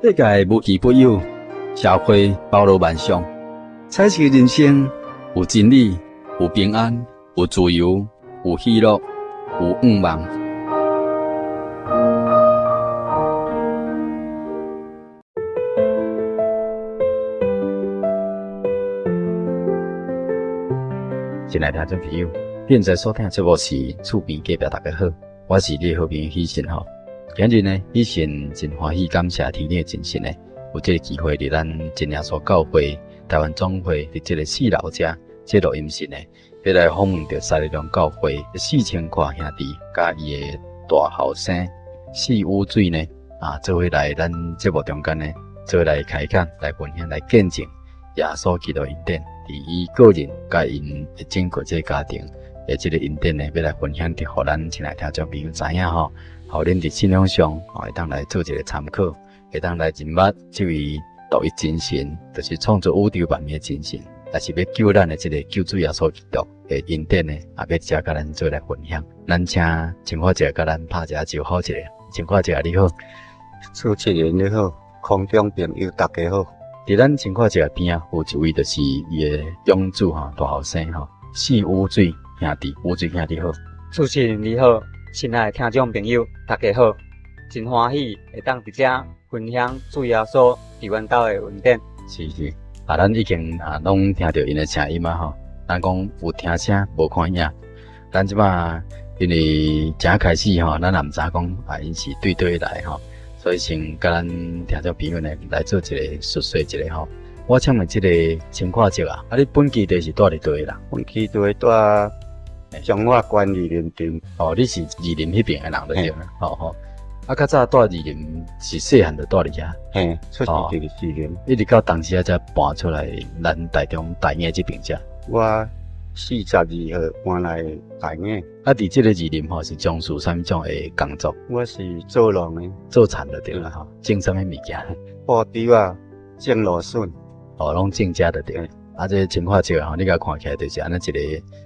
世界無奇不有，社會包羅萬象，彩色人生有真理，有平安，有自由，有喜樂，有願望。親愛聽眾朋友，現在所聽的節目是厝邊隔壁，大家好，我是你的好朋友喜信吼。今日呢，喜信真歡喜，感謝天頂的真神呢，有這個機會佇咱真耶穌教會台灣總會佇這個四樓遮這錄音室呢，欲來訪問著沙利梁教會四千塊兄弟佮伊的大後生四雨水呢，啊，做伙來咱節目中間呢，做伙來開講、來分享、來見證耶穌基督恩典，佇伊個人佮𪜶的整個這個家庭的這個恩典呢，欲來分享，予咱親愛聽眾朋友知影吼。予恁佇信仰上，會當來做一個參考，會當來認捌這位獨一真神，就是創造宇宙萬物的真神，也是欲救咱的這個救主耶穌基督的恩典呢，也欲遮佮咱做來分享。咱請請我者佮咱拍一下招呼一下，請我者你好，主持人你好，空中朋友大家好。佇咱請我者邊仔有一位，就是伊的長子吼，大後生吼，四雨水兄弟，雨水兄弟好。主持人你好。親愛的聽眾朋友，大家好，真歡喜會當佇遮分享主耶穌佇阮兜的恩典。是是，啊，咱已經啊攏聽著𪜶的聲音啊吼，咱講有聽聲無看影，咱這擺因為正開始吼，咱也毋知影講啊𪜶是對佗來吼，所以先共咱聽眾朋友呢來做一個熟悉一下吼。我請問這個情況者啊，啊你本基地是住佇佗啦？本基地住。彰化縣二林鎮。哦，你是二林彼邊的人就對啦。吼吼，啊，較早住二林是細漢就住佇遐。嘿，出世就是二林。一直到當時啊，才搬出來咱台中大雅這邊遮。我42號搬來大雅。啊，佇這個二林吼是從事啥物種的工作？我是做農的。做田就對啦吼，種啥物物件？布豆仔，種蘆筍。哦，攏種這就對。啊，這個情況這個吼，你共看起來就是按呢一個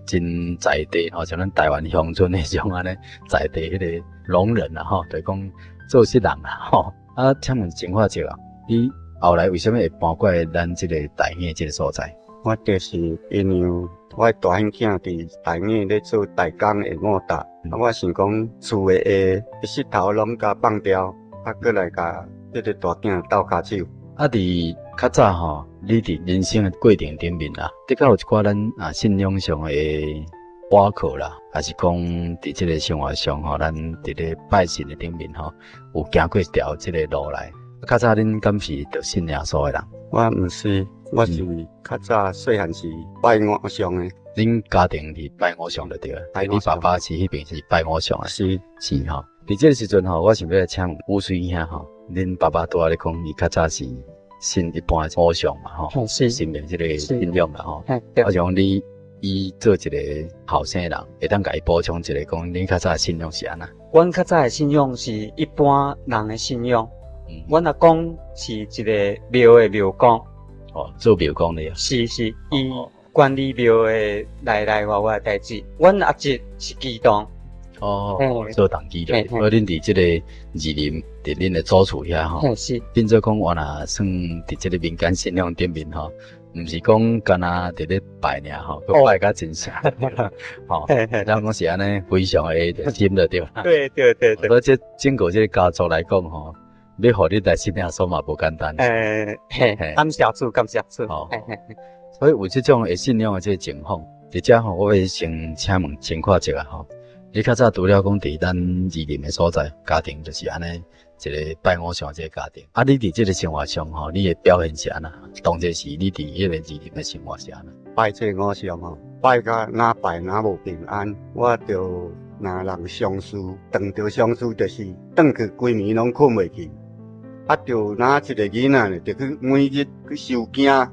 真在地吼，像咱台灣鄉村彼種按呢在地彼個農人啊吼，就是講做事人啊吼。啊，請問情況這個，你後來為啥物會搬過來咱這個大雅這個所在？我就是因為我大漢囝佇大雅咧做代工的五搭，啊，我想講厝的下石頭攏共放掉，啊，閣來共這個大囝鬥跤手。啊！佇較早吼，你佇人生的過程頂面啦，的確有一寡咱啊信仰上的倚靠啦，抑是講佇這個生活上吼，咱佇咧拜神的頂面吼，有行過一條這個路來。較早恁敢是著信耶穌的人？我毋是，我是較早細漢時拜偶像的。恁家庭是拜偶像就對了，你爸爸是彼邊是拜偶像的。是是吼。佇這個時陣吼，我想欲來請問雨水兄吼。恁爸爸拄仔咧講，伊較早是信一般偶像嘛，吼，信命這個信仰啦，吼。我想你伊做一個後生人，會當共伊補充一下，講恁較早的信仰是按怎？阮較早的信仰是一般人的信仰，阮阿公是一個廟的廟公。哦，做廟公的。是是，伊管理廟的內內外外代誌。阮阿叔是乩童。哦，做童乩的，所以恁佇這個二林，佇恁的祖厝遐吼，變做講原來算佇這個民間信仰頂面吼，毋是講干焦佇咧拜爾吼，閣拜甲真聖，吼，咱講是按呢非常的深就對。對對對對。所以這整個這個家族來講吼，欲予你來信耶穌嘛無簡單。嘿，感謝主，感謝主。所以有這種的信仰的這個情況，佇遮吼，我欲先請問請看一下吼。你較早除了講佇咱二林的所在，家庭就是按呢一個拜偶像這個家庭。啊，你佇這個生活上吼，你的表現是按怎？當作是你佇彼個二林的生活是按怎？拜這個偶像吼，拜甲若拜若無平安，我就若人相思，撞著相思就是轉去規暝攏睏袂去。啊，就若一個囡仔呢，就去每日去收驚，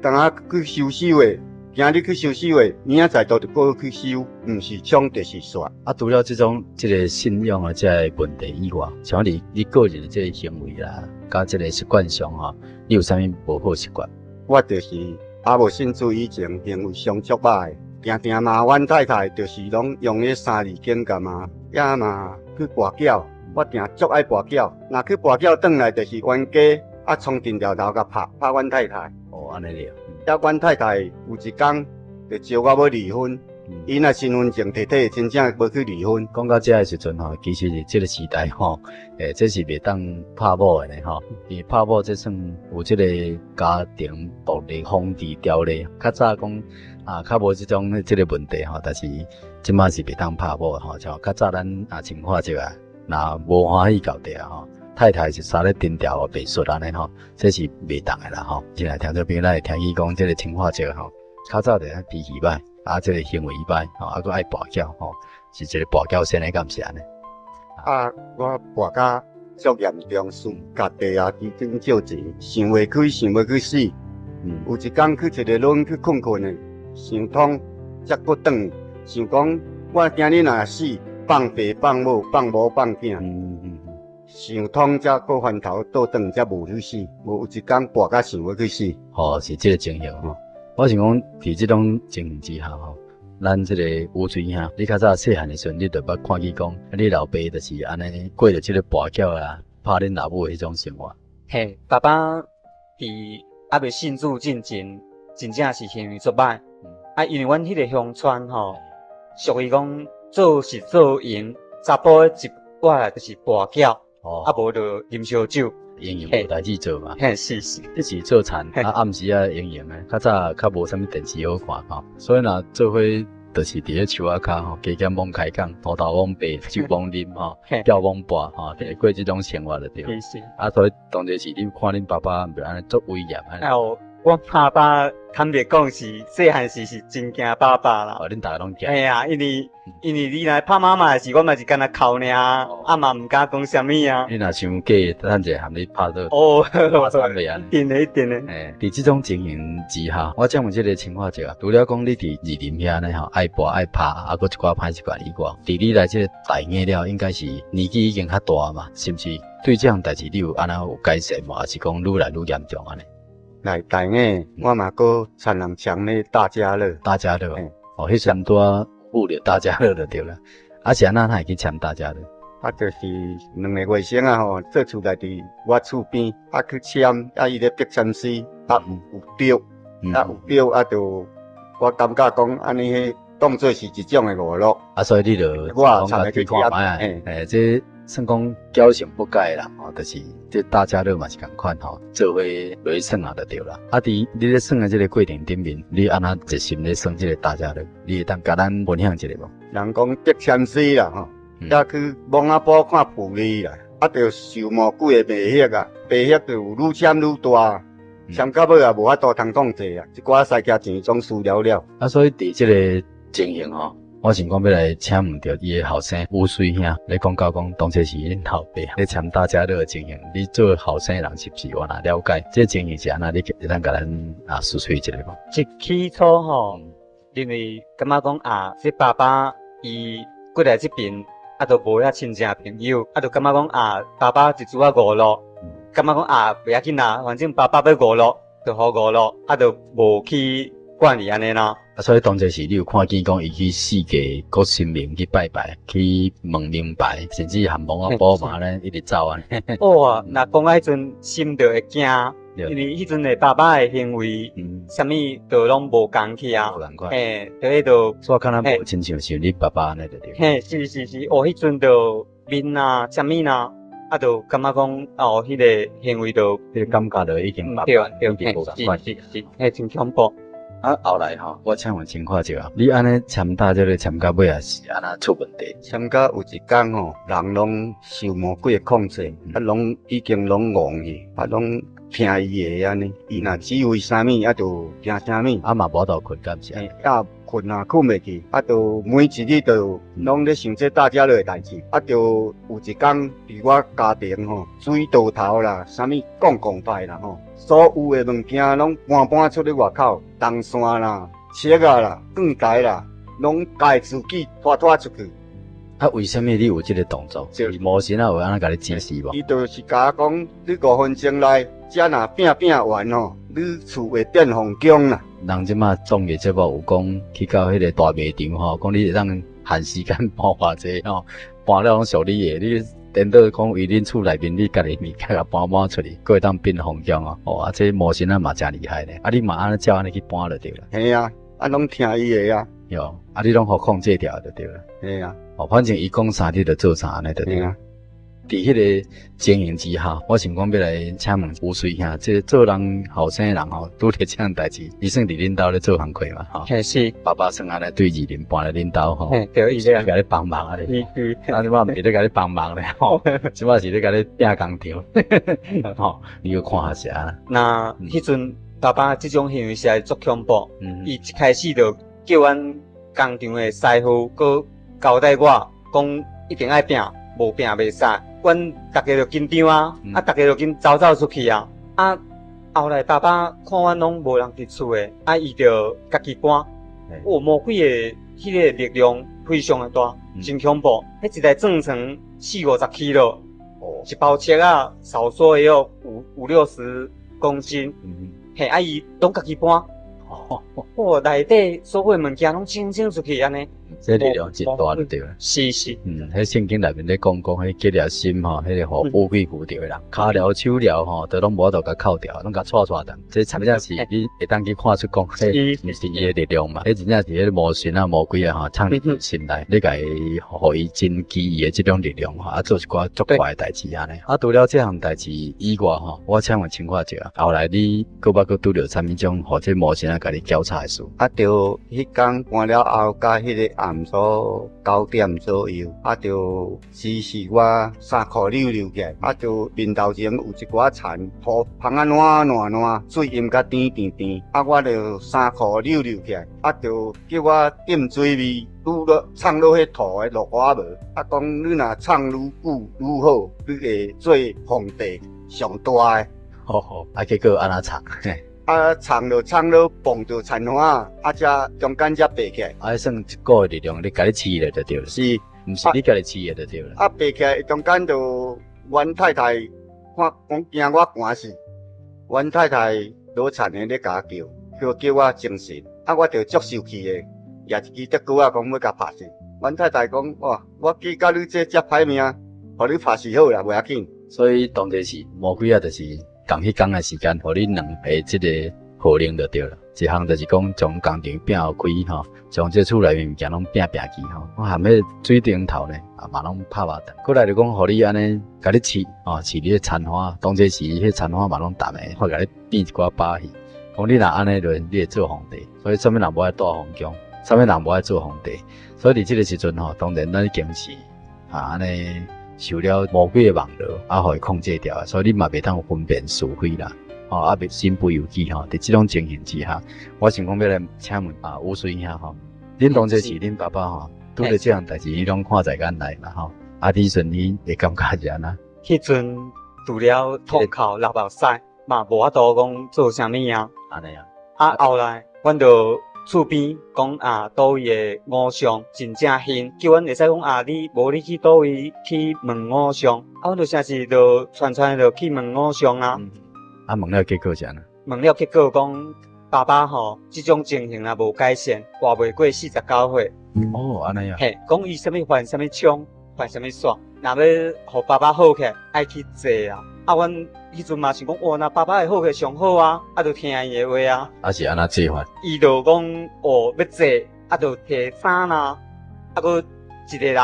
當下去收手的。今日去收手的，明仔載都就閣去收，毋是衝就是煞。啊，除了這種這個信仰的這個問題以外，像你你個人的這個行為啦，佮這個習慣上吼，你有啥物無好習慣？我就是猶無信主以前，行為上足歹的，定定罵阮太太，就是攏用彼三字經共罵，也嘛去跋筊。我定足愛跋筊，若去跋筊轉來就是冤家，啊，衝陣掉頭共拍，拍阮太太。哦，按呢了。啊，阮太太有一工就招我欲離婚，伊若身份證提提，真正欲去離婚。講到這个時陣吼，其實是這个時代吼，這是袂當拍某的呢吼。因為拍某這算有這个家庭暴力防治條例，較早講啊，較無這種這个問題吼，但是這馬是袂當拍某的吼。像較早咱啊情況這個，若無歡喜到底啊吼，太太是殺咧釘條袂說按呢吼，這是袂當的啦吼。進來聽眾朋友，咱會聽見講這个情況這個吼，較早就脾氣歹，啊，這个行為歹，吼，啊，閣愛跋筊吼，是一个跋筊先的，敢是按呢？啊，我跋甲足嚴重，輸家地啊，基金借錢，想袂開，想欲去死。有一工去一个攏去睏睏的，想通才閣轉，想講我今日若死，放爸放母放某放囝。想通才閣翻頭倒轉，才無去死。無有一工跋甲想欲去死。吼，是這个情形吼。我想講，佇這種情形之下吼，咱這个吳水兄，你較早細漢的時陣，你就捌看見講，你老爸就是按呢過著這个跋筊啊，拍恁老母的彼種生活。嘿，爸爸佇猶未信主進前，真正是行為足歹。啊，因為阮彼個鄉村吼，俗語講做實做閒，查埔的一掛就是跋筊，啊無就啉燒酒。閒閒無代誌做嘛。嘿，是是。這是做田，啊暗時啊閒閒的，較早較無啥物電視好看吼，所以若做伙就是佇咧樹仔跤吼，加減罔開講，塗頭罔爬，酒罔啉吼，筊罔跋吼，就是過這種生活就對。是是。啊，所以當陣時恁看恁爸爸袂按呢足威嚴。哦，我爸爸坦白講是細漢時是真驚爸爸啦。哦，恁逐个攏驚。嘿啊，因為你若拍媽媽的時，我嘛是干焦哭爾，啊嘛毋敢講啥物啊。你若傷假，等者含你拍到。哦，拍慘袂按呢。一定的，一定的。嘿，佇這種情形之下，我請問這个情況者，除了講你佇二林遐呢吼，愛跋愛拍，啊，閣一寡歹習慣以外，佇你來這个大嬰了，應該是年紀已經較大嘛，是毋是？對這項代誌你有按怎有改善無？還是講愈來愈嚴重按呢？來大嬰，我嘛閣參人簽咧大家樂。大家樂，哦，彼時陣拄仔有著大家樂就對啦。啊是按怎會去簽大家樂？啊，就是兩个外甥仔吼，做厝內佇我厝邊，啊去簽，啊伊咧逼簽詩，啊有著，啊有著，啊就我感覺講按呢彼當做是一種的娛樂。啊，所以你就我也參來去簽看覓啊？欸，這算講侥幸不改啦，吼，就是這大家樂嘛是仝款吼，做伙落去耍啊就對啦。啊，佇你咧耍的這个過程頂面，你按怎熱心咧耍這个大家樂？你會當共咱分享一下無？人講逼簽詩啦，吼，抑去摸仔埔看浮利啦，啊，就受魔鬼的迷惑啊，迷惑就愈簽愈大，簽到尾也無法度通控制啊，這寡使額錢總輸了了。啊，所以佇這个情形吼，我想講欲來請問著伊的後生吳水兄，咧講到講當初是恁老爸咧簽大家樂的情形，你做後生人是毋是有按怎了解？這個情形是按怎？你會當共咱啊敘述一下無？一起初吼，因為感覺講啊，這爸爸伊過來這邊啊，都無遐親戚朋友，啊，就感覺講啊，爸爸一絲仔娛樂，感覺講啊，袂要緊啦，反正爸爸欲娛樂，就予娛樂，啊，就無去管伊按呢啦。啊，所以當陣時你有看見講伊去四界各神明去拜拜，去問靈牌，甚至含摸仔埔嘛咧，一直走按呢。哦，若講彼陣心就會驚，因為彼陣的爸爸的行為，啥物都攏無仝去啊。無仝款。嘿，就彼度。所以敢若無親像是你爸爸按呢就對。嘿，是是是，哦，彼陣就面啊，啥物啊，啊，就感覺講哦，彼个行為就，彼个感覺就已經對對，已經無仝款。是是是，嘿，真恐怖。啊，後來吼，我請問情況者啊，你按呢簽大這个簽到尾啊是按怎出問題？簽到有一工吼，人攏受魔鬼的控制，啊，攏已經攏戇去，啊，攏聽伊的按呢。伊若指揮啥物，啊，就聽啥物。啊嘛無法度睏，敢是？啊，睏啊，睏袂去，啊，就每一日就攏咧想這大家樂的代誌。啊，就有一工佇我家庭吼，水道頭啦，啥物講講拜啦吼，所有的物件攏搬搬出去外口，銅線啦、尺仔啦、鋼台啦，攏共自己拖拖出去。啊，為啥物你有這个動作？是魔神仔有按怎共你指示無？伊就是共我講，你5分鐘內，遮若拚拚完吼，你厝會變皇宮啦。人這馬綜藝節目有講去到彼个大賣場吼，講你會當限時間搬偌濟吼，搬了攏屬你的，你顛倒講為恁厝內面，你家己物件共搬搬出去，閣會當變皇宮哦。哦，啊，這魔神仔嘛誠厲害呢。啊，你嘛按呢照按呢去搬就對啦。嘿啊，啊攏聽伊的啊。喲，啊，你攏予控制牢就對啦。嘿啊。哦，反正伊講啥，你就做啥按呢就對啦。佇彼个情形之下，我想講欲來請問吳水兄，這個做人後生的人吼，拄著這項代誌，伊算佇恁兜咧做工課嘛？吼，嘿是。爸爸算按呢對二年半來恁兜吼，嘿對，伊咧共你幫忙啊咧。啊，這擺毋是咧共你幫忙咧吼，這擺是咧共你拚工廠，吼，你閣看法是按怎？那彼陣爸爸這種行為實在足恐怖，伊一開始就叫阮工廠的師傅閣交代我，講一定愛拚，無拚袂使。阮逐家就緊張啊，啊，逐家就緊走走出去啊。啊，後來爸爸看阮攏無人佇厝的，啊，伊就家己搬。哦，魔鬼的彼个力量非常的大，真恐怖。彼一台鑽床四五十 kilo，一包尺仔，少說也有五六十公斤。嘿，啊，伊攏家己搬。哦，內底所有物件攏清清出去按呢。這力量真大就對啦。是是。嗯，彼聖經內面咧講講，彼結了心吼，彼个予魔鬼附著的人，跤鐐手鐐吼，都攏無法度共銬牢，攏共掣掣斷。這真正是你會當去看出講，彼毋是伊的力量嘛？彼真正是彼个魔神啊、魔鬼啊吼，藏佇心內，你共伊予伊真奇異的這種力量吼，啊，做一寡足怪的代誌按呢。啊，除了這項代誌以外吼，我請問清看者，後來你閣捌閣拄著啥物種，予這魔神仔共你攪吵的事？啊，著彼工搬了後，佮彼个暗暝9點左右，啊，著時時我衫褲溜溜起來，啊，著面頭前有一寡田土芳仔爛爛爛，水淹甲甜甜甜，啊，我著衫褲溜溜起來，啊，著叫我浸水味，愈落藏落彼土的落我無，啊，講你若藏愈久愈好，你會做皇帝上大的。好好，啊，結果按怎藏？啊，藏就藏落碰著田花，啊，才中間才爬起來。啊，算一股的力量，你家己飼的就對了。是，毋是你家己飼的就對了。啊，爬起來中間就阮太太看講驚我寒死，阮太太攞田的咧共我叫，叫叫我精神，啊，我就足受氣的，舉一支竹篙仔講欲共拍死。阮太太講，哇，我記甲你這遮歹命，予你拍死好啦，袂要緊。所以當時是魔鬼仔，就是仝彼工的時間，予恁兩个這个號令就對了。一項就是講將工廠拚開吼，將這厝內面物件攏拚拚去吼。我含彼水燈頭呢，啊嘛攏拍肉斷。過來就講予你按呢，共你飼吼，飼你的田花，當這時彼田花嘛攏澹的，我共你變一寡把戲。講你若按呢落，你會做皇帝。所以啥物人無愛蹛皇宮，啥物人無愛做皇帝。所以佇這个時陣吼，當然咱已經是啊按呢受了魔鬼的網羅，啊，予伊控制牢，所以你嘛袂當分辨是非啦，吼，啊，袂身不由己吼。佇這種情形之下，我想講欲來請問啊，吳水兄吼，恁當初是恁爸爸吼，拄著這項代誌，你攏看在眼內嘛吼？啊，彼陣你的感覺是按怎？彼陣除了痛哭流目屎，嘛無法度講做啥物啊。按呢啊。啊，後來阮就厝邊講啊，佗位的偶像真正興，叫阮會使講啊，你無你去佗位去問偶像，啊，阮就誠實就傳傳就去問偶像啊。啊，問了結果是按怎？問了結果講，爸爸吼，這種情形啊無改善，活袂過49歲。哦，按呢啊。嘿，講伊啥物犯啥物瘡，犯啥物煞，若欲予爸爸好起來，愛去祭啊。啊，阮彼陣嘛想講，哇，若爸爸會好起來上好啊，啊，就聽伊的話啊。啊是按怎祭法？伊就講，哦，欲祭，啊，就提衫啦，啊，閣一個人，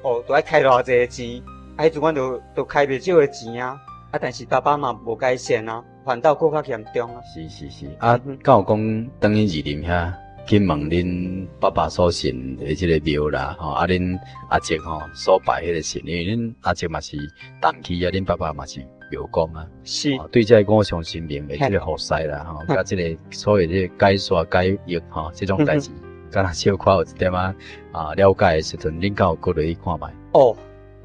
哦，就愛開偌濟錢，啊，彼陣阮就就開袂少的錢啊，啊，但是爸爸嘛無改善啊，反倒閣較嚴重啊。是是是，啊，敢有講轉去二林遐去問恁爸爸所信的這個廟啦，吼，啊，恁阿叔吼所拜彼個神，因為恁阿叔嘛是同期啊，恁爸爸嘛是廟公啊，是，對這個偶像神明的這個服侍啦，吼，佮這個所謂這個解煞解厄吼，這種代誌，敢若小可有一點仔啊了解的時陣，恁敢有過落去看覓？哦，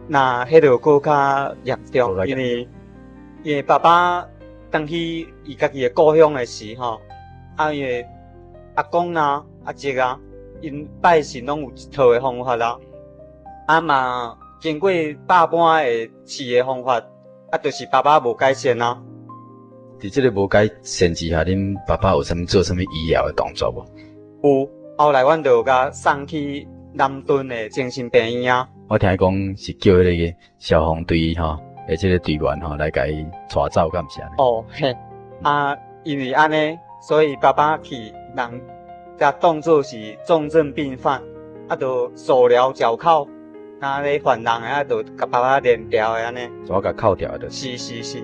那彼就閣較嚴重，因為爸爸轉去伊家己的故鄉的時吼，啊，因為阿公啊、阿叔啊，𪜶拜神攏有一套的方法啦，啊嘛經過百般的試的方法，啊，就是爸爸無改善啊。佇這个無改善之下，恁爸爸有啥物做啥物醫療的動作無？有，後來阮就共送去南屯的精神病院啊，我聽講是叫彼個消防隊吼，的這個隊員吼來共伊帶走，敢毋是按呢？哦嘿，啊，因為按呢，所以爸爸去人才當做是重症病犯，啊，就鎖鐐腳銬，若咧犯人的啊，就共爸爸連牢的按呢。怎共銬牢的？是是是。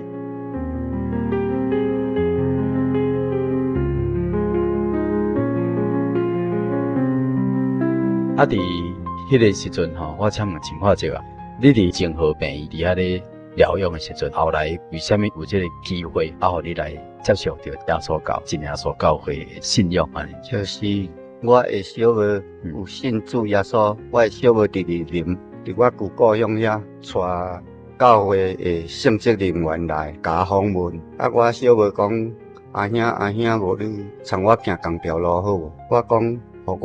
啊，佇彼個時陣吼，我請問清化者啊，你佇綜合病院佇遐咧療養的時陣，後來為啥物有這個機會啊，予你來接受著耶穌教、真耶穌教會的信仰按呢？就是我的小妹有信主耶穌，我的小妹佇二林，佇我舊故鄉遐帶教會的聖職人員來共我訪問。啊，我小妹講，阿兄阿兄，無你參我行仝條路好無？我講，予我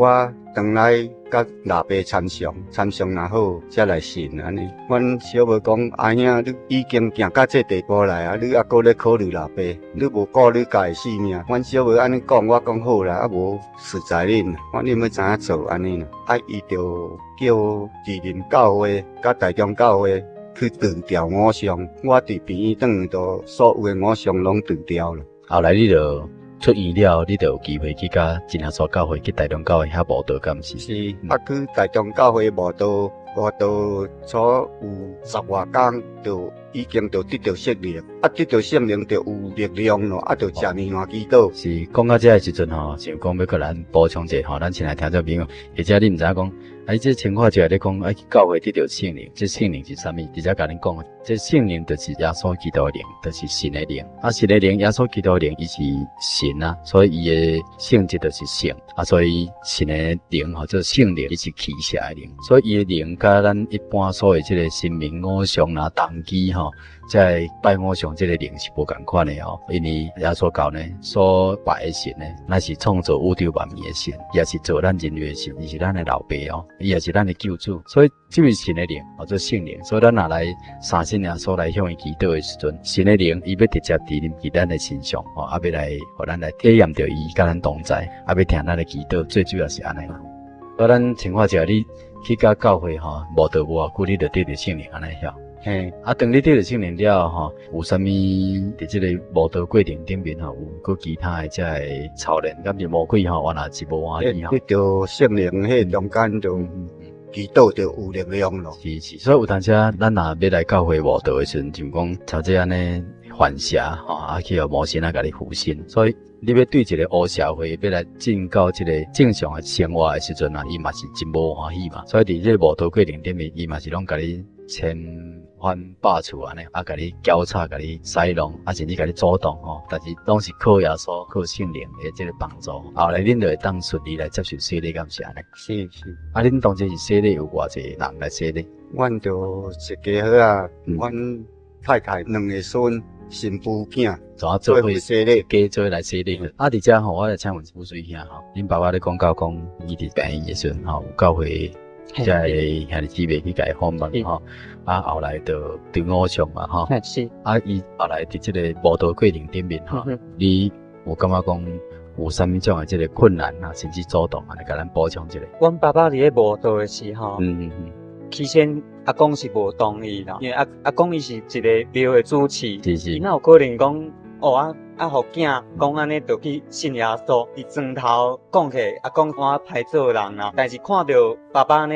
轉來佮老爸參詳，參詳若好，才來信按呢。阮小妹講，阿兄，你已經行到這地步來啊，你猶閣咧考慮老爸，你無顧你家的性命。阮小妹按呢講，我講好啦，啊無實在恁，我恁欲怎樣做按呢啦？啊，伊就叫二林教會佮台中教會去除掉偶像。我佇病院轉去，都所有的偶像攏除掉了。後來你就出院了，你就有機會去佮真耶穌教會去台中教會遐慕道，敢毋是？是，啊，去台中教會慕道，慕道差有十外工，就已經就得著聖靈，啊，得著聖靈就有力量咯，啊，就食麵爛祈禱。是，講到這个時陣吼，想講欲閣咱補充一下吼，咱親愛聽眾朋友，或者你毋知影講，啊，這清化者咧講，啊，去教會得著聖靈，這聖靈是啥物？直接共恁講，這聖靈就是耶穌基督的靈，就是神的靈。啊，神的靈，耶穌基督的靈，伊是神啊，所以伊的性質就是聖啊，所以神的靈吼，做聖靈，伊是驅邪的靈，所以伊的靈佮咱一般所謂這个神明偶像啊、童乩吼，這个拜偶像這个靈是無仝款的哦。因為耶穌教呢，所拜的神呢，乃是創造宇宙萬物的神，也是造咱人類的神，伊是咱的老爸哦，伊也是咱的救主。所以這位神的靈，號做聖靈。所以咱若來相信耶穌來向伊祈禱的時陣，神的靈伊欲直接佇臨佇咱的身上，吼，啊，欲來予咱來體驗著伊佮咱同在，啊，欲聽咱的祈禱，最主要是按呢。所以咱清化者，你去佮教會吼，慕道無偌久，你就得著聖靈按呢曉。嘿，啊，當你得著聖靈了後吼，有啥物佇這个慕道過程頂面吼，有閣其他的這个操練，敢是魔鬼吼，原來是無歡喜吼。得著聖靈彼中間就祈禱就有力量咯。是是，所以有當時啊，咱若欲來教會慕道的時陣，就講像這按呢犯邪吼，啊去予魔神仔共你附身，所以你欲對一个烏社會欲來進到這個正常的生活的時陣啊，伊嘛是真無歡喜嘛。所以佇這个慕道過程頂面，伊嘛是攏共你千番百處按呢，啊，共你攪吵，共你使弄，啊，甚至共你阻擋吼。但是攏是靠耶穌、靠聖靈的這个幫助，後來恁就會當順利來接受洗禮，敢是按呢？是是。啊，恁當初是洗禮有偌濟人來洗禮？阮就一家伙仔，阮太太兩个孫、新婦囝，怎做伙洗禮，加做來洗禮。啊，佇遮吼，我來請問吳水兄吼，恁爸爸咧講到講，伊佇病院的時陣吼，有教會這个兄弟姊妹去共伊訪問吼，啊，後來就除偶像嘛吼，是。啊，伊後來佇這个慕道過程頂面吼，你有感覺講有啥物種的這个困難啊，甚至阻擋啊，來共咱補充一下。阮爸爸佇咧慕道的時候，起先阿公是無同意啦，因為阿公伊是一个廟的主持，是是。伊哪有可能講哦啊啊，予囝講按呢就去信耶穌？伊磚頭講起來，阿公看歹做人啦，但是看著爸爸按呢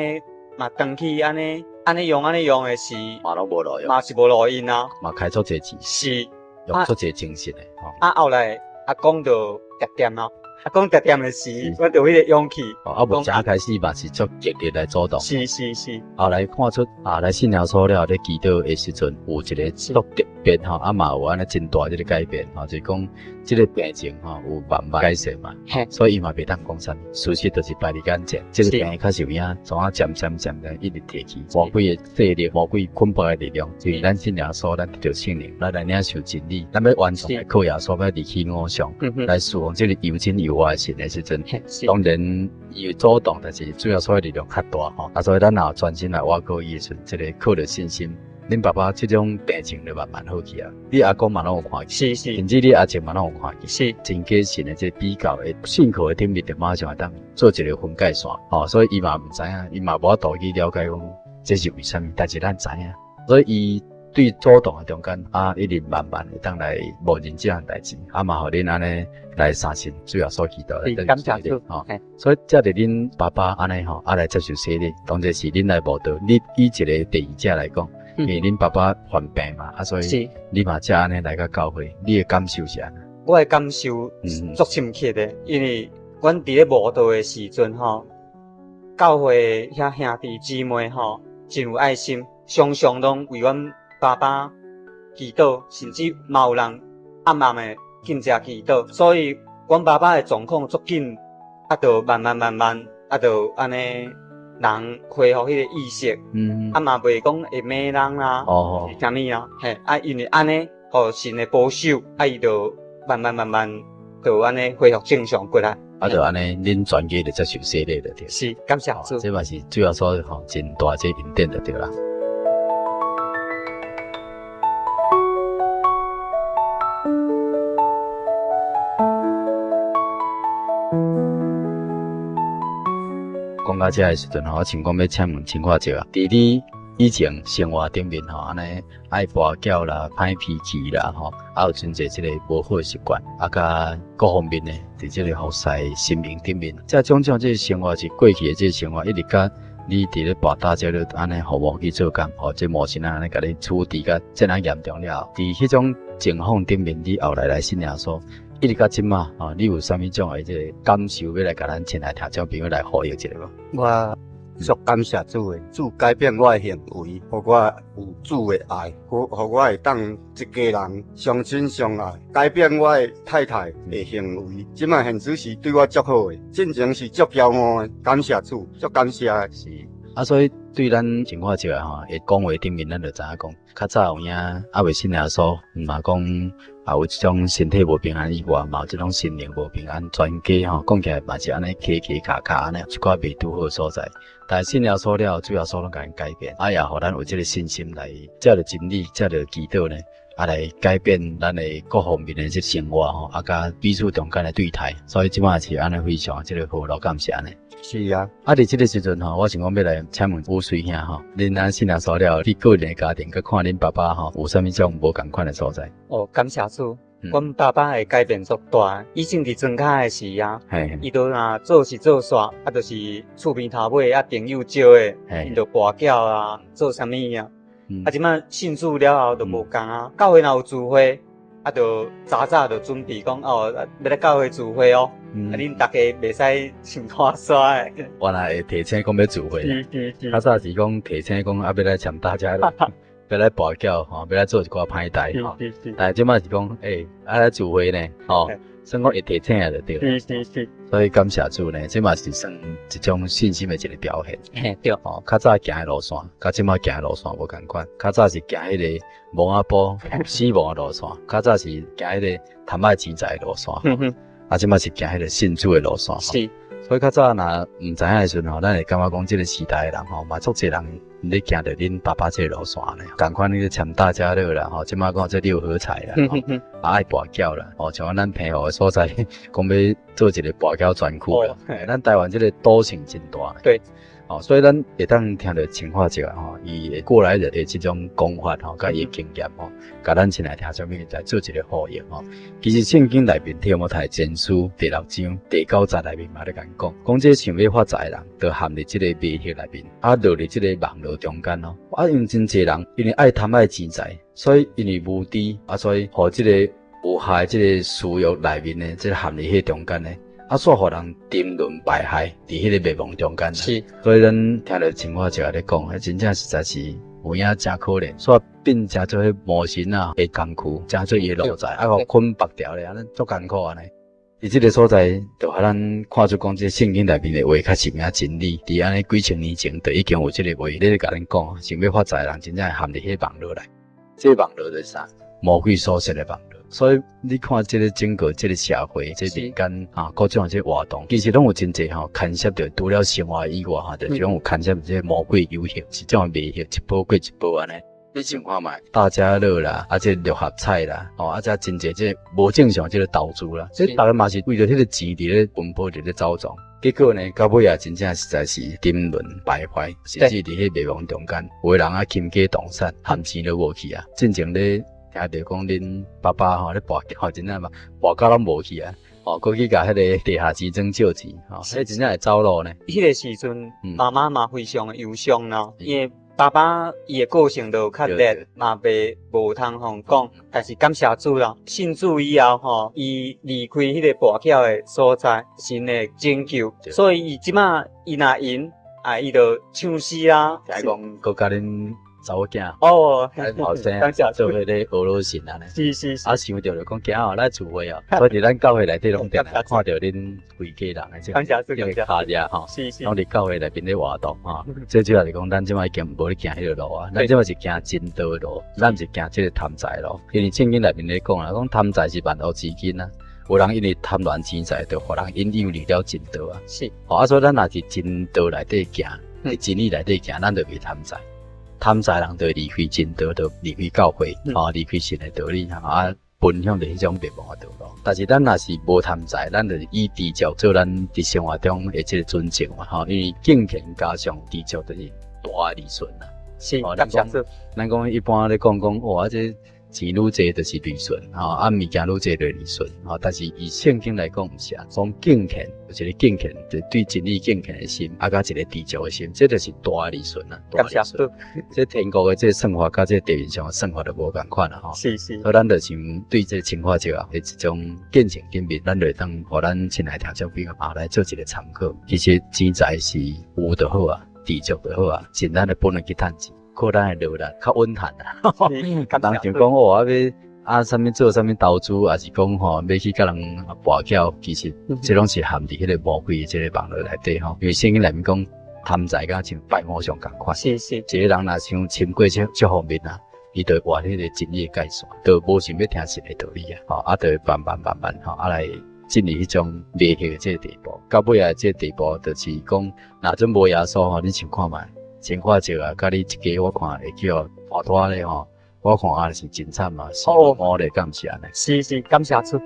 嘛轉去按呢按呢用按呢用的時，嘛攏無路用，嘛是無路用啊，嘛開足濟錢，是用足濟精神的。啊，後來阿公就定定啊。阿公定定的時，我就有彼个勇氣。哦，啊，無才開始嘛是足極力來阻擋。是是是。後來看出啊，來信耶穌了，咧祈禱的時陣有一个足特別吼，啊嘛有按呢真大這个改變吼，就是講這个病情吼有慢慢改善嘛。所以伊嘛袂當講啥物，事實就是擺佇眼前，這个病確實有影，怎啊漸漸漸漸一直提起魔鬼的勢力、魔鬼捆綁的力量，就是咱信耶穌，咱得著聖靈，咱來領受真理，咱欲完全來靠耶穌，欲離棄偶像，來侍奉這个又真又活的神的時陣，當然伊有阻擋，但是主耶穌的力量較大吼。啊，所以咱若專心來倚靠伊的時陣，這个靠著信心，恁爸爸這種病情就慢慢好去啊。你阿公嘛攏有看見，是是，甚至你阿叔嘛攏有看見，是真假神的這個比較的信靠的頂面，就馬上會當做一个分界線吼。所以伊嘛毋知影，伊嘛無法度去了解講。這是為啥物？但是咱知影，所以伊對主動的中間啊，一直慢慢會當來默認這項代誌，啊嘛，予恁按呢來相信主耶穌基督來感謝主吼。所以藉著恁爸爸按呢吼，啊來接受洗禮，當然是恁來慕道。你以一個第二者來講，因為恁爸爸患病嘛，啊所以你嘛才按呢來到教會，你的感受是按怎？我的感受足深刻的，因為阮佇咧慕道的時陣吼，教會遐兄弟姊妹吼，真有愛心，常常攏為阮爸爸祈禱，甚至嘛有人暗暗的禁食祈禱，所以阮爸爸的狀況足緊，啊，就慢慢慢慢，啊，就按呢人恢復彼個意識，啊嘛袂講會罵人啦，啥物啊，嘿，啊，因為按呢，予神的保守，啊，伊就慢慢慢慢就按呢恢復正常過來。啊，就按呢，恁全家就接受洗禮就對。是，感謝主。這嘛是主耶穌吼，真大這恩典就對啦。講到這的時陣吼，我想講欲請問清化石啊，佇你以前生活頂面吼，按呢愛跋筊啦、歹脾氣啦吼，啊有真濟這個無好的習慣，啊佮各方面呢，佇這個服侍神明頂面，這種種這個生活是過去的這個生活，一直佮你佇咧跋大這咧按呢予魔鬼做工，吼，這魔神仔按呢共你處置甲這爾嚴重了後，佇彼種情況頂面，你後來來信耶穌，一直到這馬，吼，你有啥物種的這個感受，欲來共咱親愛聽眾朋友來呼應一下無？我足感謝主的，主改變我的行為，予我有主的愛，予我會當一家人相親相愛，改變我的太太的行為。這擺現主時對我足好的，進前是足驕傲的，感謝主，足感謝的。是啊，所以對咱生活這個吼，會講話頂面，咱就知影講，較早有影猶未信耶穌，嘛講也有這種身體無平安以外，嘛有這種心靈無平安，全家吼講起來嘛是按呢起起卡卡按呢，一寡袂拄好的所在。但是信耶穌了後，主耶穌攏共𪜶改變，啊也予咱有這個信心來藉著真理，藉著祈禱呢，啊來改變咱的各方面的這生活吼，啊佮彼此中間的對待。所以這擺是按呢非常這個和樂，敢是按呢？是啊。啊，佇這個時陣吼，我想講欲來請問武水兄吼，恁按信耶穌了後，你個人的家庭，佮看恁爸爸吼，有啥物種無仝款的所在？哦，感謝主，阮爸爸的改變足大。以前佇莊跤的時啊，伊都若做事做煞，啊，就是厝邊頭尾啊，朋友招的，𪜶就跋筊啊，做啥物啊。啊，這擺信主了後就無仝啊。教會若有聚會，啊，就早早就準備講哦，欲來教會聚會哦。啊，恁逐家袂使穿拖鞋的。原來會提醒講欲聚會。較早是講提醒講啊，欲來參大家，欲來跋筊吼，欲來做一寡歹代吼。但是這擺是講，欸，啊來聚會呢，吼，算講會提醒就對。所以感謝主呢，這嘛是算一種信心的一個表現。嘿，對。哦，較早行的路線，佮這擺行的路線無仝款。較早是行彼個墓仔埔死亡的路線，較早是行彼個貪愛錢財的路線。啊，這擺是行彼個信主的路線。是。所以較早若毋知影的時陣吼，咱會感覺講這個時代的人吼，嘛足濟人咧行著恁爸爸這個路線呢。仝款你咧參大家樂啦，吼，這擺講這六合彩啦，啊愛跋筊啦，吼，像咱澎湖的所在，講欲做一個跋筊專區啦。咱台灣這個賭性真大。對。哦，所以咱會當聽著清化石吼，伊過來人的這種講法吼，佮伊的經驗吼，共咱親愛聽眾朋友來做一個呼應吼。其實聖經內面提摩太前書第六章第九節內面嘛咧共講，講這想欲發財的人，就陷佇這個迷惑內面，啊落佇這個網羅中間咯。啊，因為真濟人因為愛貪愛錢財，所以因為無知啊，所以予這個有害這個私欲內面呢，這個陷佇彼中間呢。啊，煞予人沉淪敗害，佇彼個滅亡中間。是，所以咱聽著清華石咧講，彼真正實在是有影誠可憐，煞變成做彼魔神仔的工具，成做伊的奴才，啊，予捆綁牢咧，按呢足艱苦按呢。佇這個所在，就予咱看出講，這聖經內面的話較實有影真理。佇按呢幾千年前，就已經有這個話咧共恁講，想欲發財的人，真正會陷佇彼網羅內。這個網羅就是啥？魔鬼所設的網羅。所以你看，這個整個這個社會，這個民間啊，各種這個活動，其實攏有真濟吼牽涉著，除了生活以外吼，就是攏有牽涉這個魔鬼誘惑，是這種迷惑，一波過一波按呢。你想看覓，大家樂啦，啊，這六合彩啦，吼，啊，這真濟這無正常這個投資啦，這逐家嘛是為著彼個錢佇咧奔波，佇咧走動。結果呢，到尾啊，真正實在是沉淪敗壞，甚至佇彼滅亡中間，有的人啊傾家蕩產，含錢都無去啊。進前咧聽著講恁爸爸吼咧跋筊，真正嘛跋甲攏無去啊。哦，閣去共彼个地下錢莊借錢，吼，彼真正會走路呢。彼个時陣，媽媽嘛非常的憂傷啦，因為爸爸伊的個性就較烈，嘛袂無通予講。但是感謝主啦，信主以後吼，伊離開彼個跋筊的所在，神的拯救，所以伊這馬伊若閒啊，伊就唱詩啦。聽講閣佮恁查某囝哦，後生做伙咧學老神按呢。是是是。啊，想著就講囝哦，來聚會哦，所以佇咱教會內底攏定定看著恁規家人的這個跤跡吼，攏佇教會內面咧活動吼。最主要是講，咱這擺已經無咧行彼个路啊，咱這擺是行真道的路，咱毋是行這个貪財路。因為聖經內面咧講啊，講貪財是萬惡之根啊。有人因為貪戀錢財，就予人引誘離了真道啊。啊，所以咱若是真道內底行，佇真理內底行，咱就袂貪財。貪財人就離開真道，就離開教會，吼，離開神的道理，啊，奔向著彼種滅亡的道路。但是咱若是無貪財，咱就是以知足做咱佇生活中的這個準則嘛，吼，因為敬虔加上知足，就是大的利潤啊。是，感謝主。咱講一般咧講講，哇，這錢愈濟就是利潤，吼，啊，物件愈濟就利潤，吼。但是以聖經來講，毋是啊，講敬虔，就是敬虔，就對真理敬虔的心，啊，佮一個知足的心，這就是大利潤啊。感謝主。這天國的這算法，佮這地面上的算法就無仝款啦，吼。是是。所以咱就想對這清化石啊，的這種見證頂面，咱就會當予咱親愛聽眾朋友啊來做一個參考。其實錢財是有就好啊，知足就好啊，盡咱的本分去趁錢。靠咱的努力較穩當啊！人想講哦，啊欲啊啥物做啥物投資，抑是講吼欲去共人跋筊，其實這攏是陷佇彼个魔鬼的這个網路內底吼。因為聖經內面講貪財敢像拜偶像仝款。一个人若傷深過這這方面啊，伊就會活彼个真理的界線，就無想欲聽神的道理啊！吼，啊，就會慢慢慢慢吼，啊來進入彼種迷惑的這个地步。到尾仔這个地步，就是講若陣無耶穌吼，你想看覓？真看少啊！佮你一家我看會叫跋脫咧吼，我看也是真慘嘛，死無咧，敢是按呢？是是，感謝主。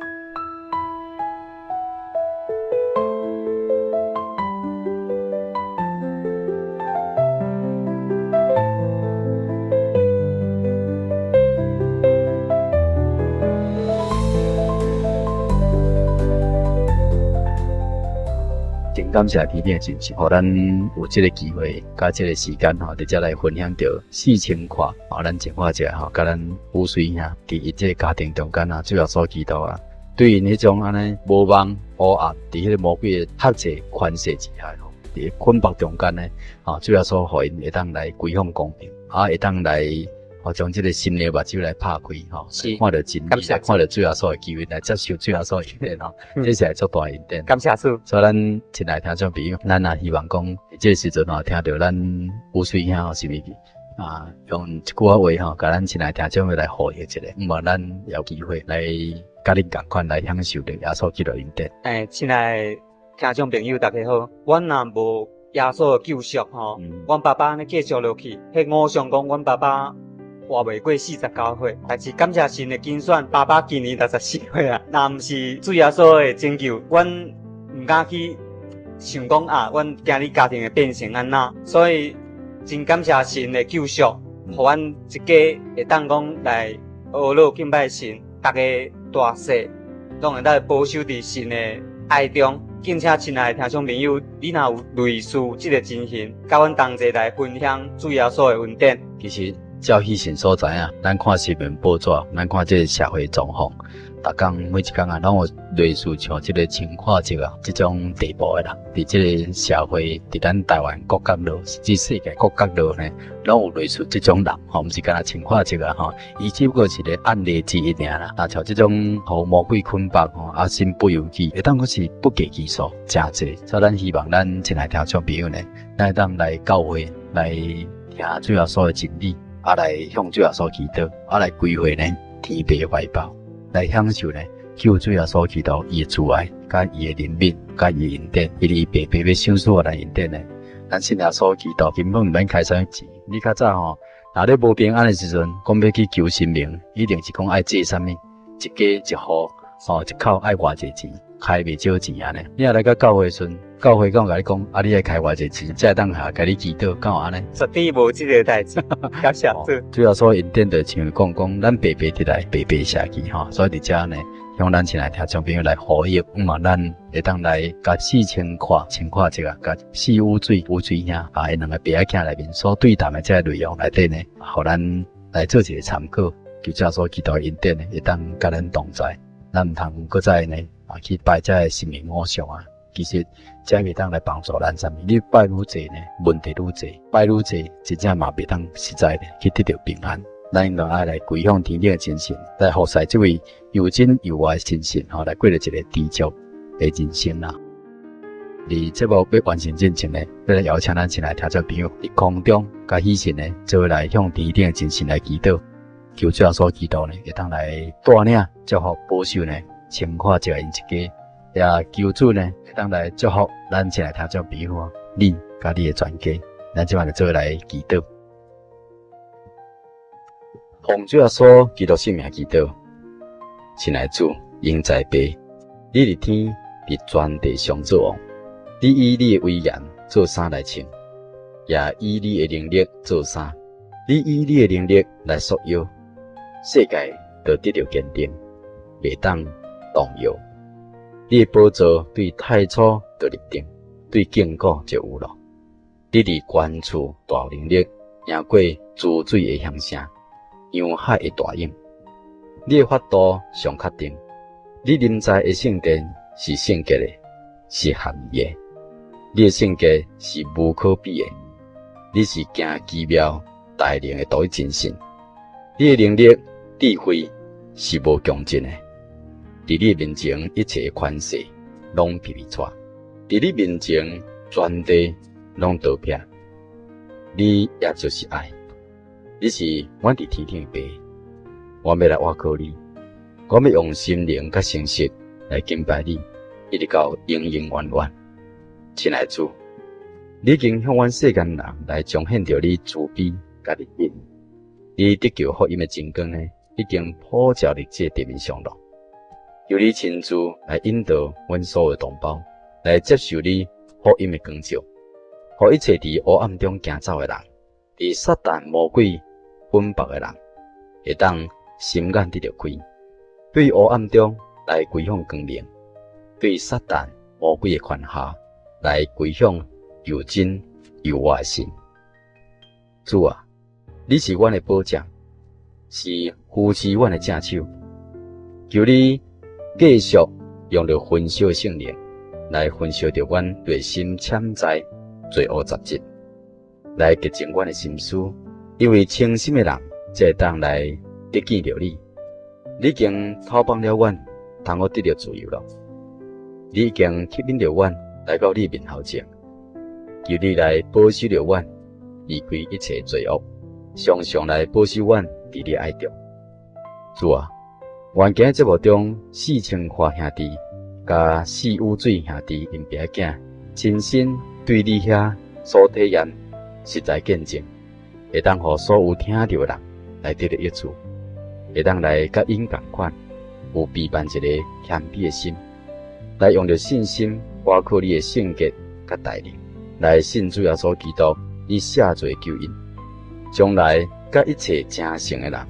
真感謝天頂的真神，予咱有這个機會，佮這个時間吼，佇遮來分享著4000塊，吼，咱淨化者吼，佮咱雨水兄佇伊這个家庭中間啊，主耶穌基督啊，對𪜶彼種按呢無望烏暗，佇彼个魔鬼的轄制權勢之下吼，佇捆綁中間呢，吼，主耶穌予𪜶會當來歸向光明，啊，會當來。吼，將這个心靈目睭來拍開，吼，看著真理，看著主耶穌的機會來接受主耶穌的恩典，吼，這是足大的恩典。感謝主。所以咱親愛聽眾朋友，咱也希望講，這个時陣吼，聽著咱雨水兄吼，是毋是啊？用一句話吼，共咱親愛聽眾朋友來呼應一下，毋過咱有機會來佮恁仝款來享受著耶穌基督的恩典。欸，親愛聽眾朋友，大家好，阮若無耶穌的救贖吼，阮爸爸按呢繼續落去，彼偶像講阮爸爸。活袂過49歲，但是感謝神的揀選，爸爸今年64歲啊。若毋是主耶穌的拯救，阮毋敢去想講啊，阮今日家庭會變成按怎。所以真感謝神的救贖，予阮一家會當講來學樂敬拜神，逐个大細攏會當保守佇神的愛中。敬請親愛的聽眾朋友，你若有類似這个情形，佮阮同齊來分享主耶穌的恩典。其實。照彼神所知影，咱看新聞報紙，咱看這个社會狀況，逐工每一工啊，攏有類似像這个清化石啊，這種地步的人，佇這个社會，佇咱台灣各角落，甚至世界各角落呢，攏有類似這種人，吼，毋是干焦清化石啊，吼，伊只不過是個案例之一爾啦。若像這種予魔鬼捆綁吼，啊，身不由己，會當講是不計其數，誠濟。所以咱希望咱親愛聽眾朋友呢，咱會當來教會來聽主耶穌的真理。啊，來向主耶穌祈禱，啊，來歸回呢天父的懷抱，來享受呢救主耶穌基督伊的慈愛，佮伊的憐憫，佮伊的恩典，伊哩白白欲賞賜予咱恩典呢。咱信耶穌基督根本毋免開啥物錢。你較早吼，若咧無平安的時陣，講欲去求神明，一定是講愛借啥物，一家一戶吼，一口愛偌濟錢。開袂少錢按呢。你若來到教會時陣，教會敢有共你講，啊，你愛開偌濟錢，才會當下共你祈禱，敢有按呢？絕對無這个代誌，感謝主。主耶穌恩典就像講講，咱白白得來，白白捨去吼，所以佇遮呢，向咱親愛聽眾朋友來呼籲，嘛咱會當來共四千塊千塊這个，共四五水五水兄啊，𪜶兩个爸仔囝內面所對談的這个內容內底呢，予咱來做一个參考，求主耶穌基督的恩典呢，會當佮咱同在，咱毋通閣再呢啊去拜這个神明偶像啊。其實這袂當來幫助咱啥物，你拜愈濟呢，問題愈濟；拜愈濟，真正嘛袂當實在的去得著平安。咱應當愛來歸向天頂的真神，來服侍這位又真又活的真神，吼，來過著一个知足的人生啦。佇節目欲完成進前呢，欲來邀請咱親愛聽眾朋友，佇空中佮喜信呢，做伙來向天頂的真神來祈禱，求主耶穌基督呢，會當來帶領祝福保守呢，清看這𪜶一家，也求主呢，會當來祝福咱親愛聽眾朋友，你佮你的全家，咱這擺就做伙來祈禱。奉主耶穌基督聖名祈禱，親愛主，永在父，你佇天佇全地上做王，你以你的威嚴做衫來穿，也以你的能力做衫，你以你的能力來束腰，世界就得著堅定，袂當動搖。你的寶座對太初就立定，對亙古就有咯。你佇懸處大有能力，贏過諸水的響聲，洋海的大湧。你的法度上確定，你臨在的聖殿是聖潔的，是合宜的。你的聖潔是無可比的，你是行奇妙大能的獨一真神。你的能力、智慧是無窮盡的。佇你面前，一切的權勢攏皮皮掣；佇你面前，全地攏逃避。你也就是愛，你是阮佇天頂的父，我欲來倚靠你，我欲用心靈佮誠實來敬拜你，一直到永永遠遠。親愛主，你已經向阮世間人來彰顯著你慈悲佮憐憫，你得救福音的真光呢，已經普照佇這地面上咯。求你親自來引導阮所有同胞，來接受你福音的光照，予一切佇黑暗中行走的人，佇撒旦魔鬼捆縛的人，會當心眼得著開，對黑暗中來歸向光明，對撒旦魔鬼的權下來歸向又真又活的神。主啊，你是阮的保障，是扶持阮的正手，求你繼續用著焚燒的聖靈來焚燒著阮內心潛在罪惡雜質，來潔淨阮的心思，因為清心的人才會當來得見著你。你已經討放了阮，通好得著自由囉。你已經吸引著阮來到你面頭前，求你來保守著阮，離開一切罪惡，常常來保守阮佇你愛中。主啊，願今日節目中四千華兄弟佮四五水兄弟𪜶爸仔囝親身對你遐所體驗實在見證，會當予所有聽著的人來得著益處，會當來佮𪜶仝款有備辦一个謙卑的心，來用著信心倚靠你的聖潔佮大能，來信主耶穌基督，你赦罪救恩，將來佮一切成聖的人，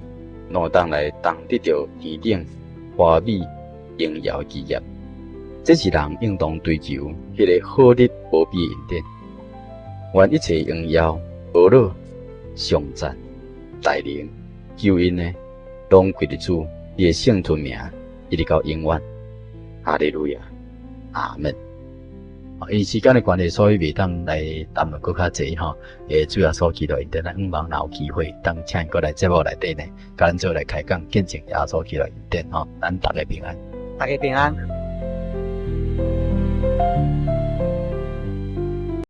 攏會當來同得著天頂華美榮耀的基業。這是人應當追求彼个好得無比的恩典。願一切榮耀、呵咾、頌讚、大能、救恩呢，攏歸予主你的聖尊名，一直到永遠。哈利路亞，阿門。因時間的關係，所以袂當來談論閣較濟吼。主耶穌基督恩典，咱向望若有機會，當請𪜶閣來節目內底呢，佮咱做來開講見證耶穌基督恩典吼。咱逐家平安，逐家平安。